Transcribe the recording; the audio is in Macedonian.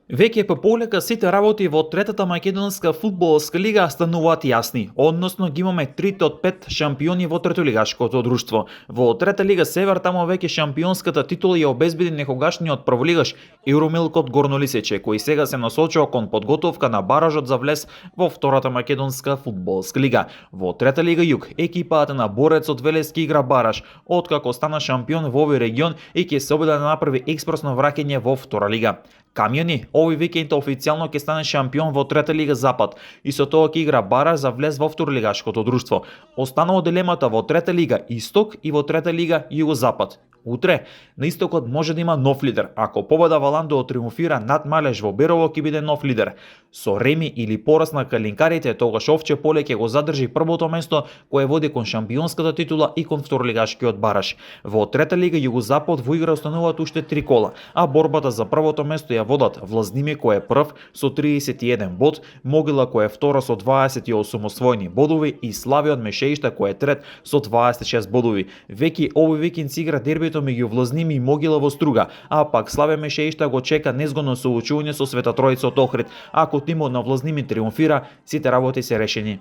Веќе по полека сите работи во третата македонска фудбалска лига стануваат јасни, односно ги имаме 3 од 5 шампиони во третолигашкото друштво. Во трета лига Север таму веќе шампионската титула ја обезбеди некогашниот прволигаш Евромилкот Горно Лисече, кој сега се насочува кон подготовка на баражот за влез во втората македонска фудбалска лига. Во трета лига Југ екипата на Борецот Велески игра бараж, откако стана шампион во овој регион и ќе се обиде да направи експресно враќање во втора лига. Камјони овој викенд официјално ќе стане шампион во трета лига Запад и со тоа ќе игра бараж за влез во второлигашкото друштво. Останува дилемата во трета лига Исток и во трета лига Југозапад. Утре на Истокот може да има нов лидер. Ако победа Валандо триумфира над Малеж во Берово, ќе биде нов лидер. Со реми или пораз на калинкарите, тогаш Овче поле ќе го задржи првото место кое води кон шампионската титула и кон второлигашкиот бараж. Во трета лига Југозапад во игра остануваат уште 3 кола, а борбата за првото место ја водат Влазними кој е прв со 31 бод, Могила кој е втора со 28 освоени бодови и Славија од Мешеишта кој е трет со 26 бодови. Веќе овој викенд се игра дербито меѓу Влазними и Могила во Струга, а пак Славија Мешеишта го чека незгодно соочување со Света Тројца од Охрид. Ако тимот на Влазними триумфира, сите работи се решени.